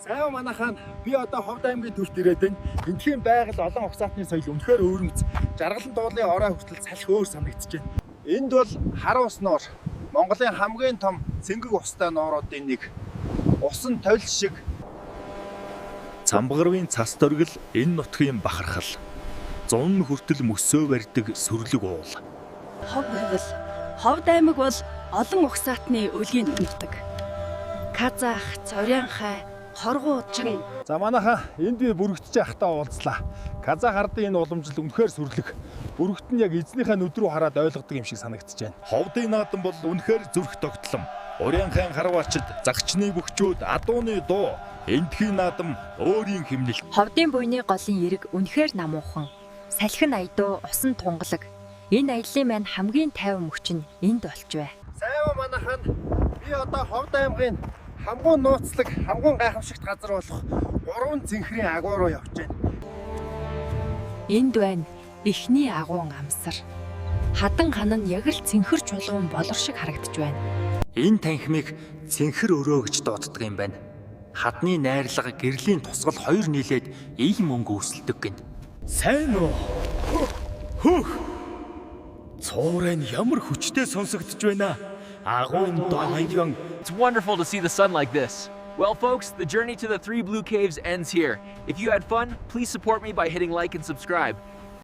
Сайн манайхаа, би одоо Ховд аймгийн төвт ирээд байна. Эндхийн байгаль, олон угсаатны соёл үнэхээр өвөрмөц. Жаргалан дуулын орой хүртэл салхи өөр санагдаж байна. Энд бол Хар ус нуур. Монголын хамгийн том цэнгэг устай нууруудын нэг. Ус нь толь шиг. Цамбагарвын цас дөргөл энэ нутгийн бахархал. Зун хүртэл мөсөө барьдаг сүрлэг уул. Хов байвал Ховд аймаг бол олон угсаатны өлгийн нутаг. Казах, Цорянхай, Хоргуучин. За манайхаа, энд би бүрэгдэж байхдаа уулзлаа. Казах ардын энэ уламжлал үнэхээр сүрлэг. Бүрэгт нь яг эзнийхээ нүд рүү хараад ойлгодог юм шиг санагдаж байна. Ховдын наадам бол үнэхээр зүрх тогтлом. Урянхайн харваачид, загчны бөхчүүд, адууны дуу, эндхийн наадам өөрийн химнэлт. Ховдын буйны голын эрэг үнэхээр намуухан. Салхи нь аядуу, ус нь тунгалаг. Энэ аяллын маань хамгийн тайван мөч нь энд болж бай. Сайн манайхаа, би одоо Ховд аймгийн хамгуун нууцлаг, хамгуун гайхамшигт газар болох Гурван цэнхрийн агуу руу явж байна. Энд байна эхний агуун амсар. Хадан хан нь яг л цэнхэр чулуун болор шиг харагдаж байна. Энэ танхимыг цэнхэр өрөө гэж дууддаг юм байна. Хадны найрлага, гэрлийн тусгал хоёр нийлээд ийм мөнгө үүсэлдэг гэнэ. Сайн уу? Хөөх. Цуурай нь ямар хүчтэй сонсогдож байна. Агуун дооён. It's wonderful to see the sun like this. Well, folks, the journey to the Three Blue Caves ends here. If you had fun, please support me by hitting like and subscribe.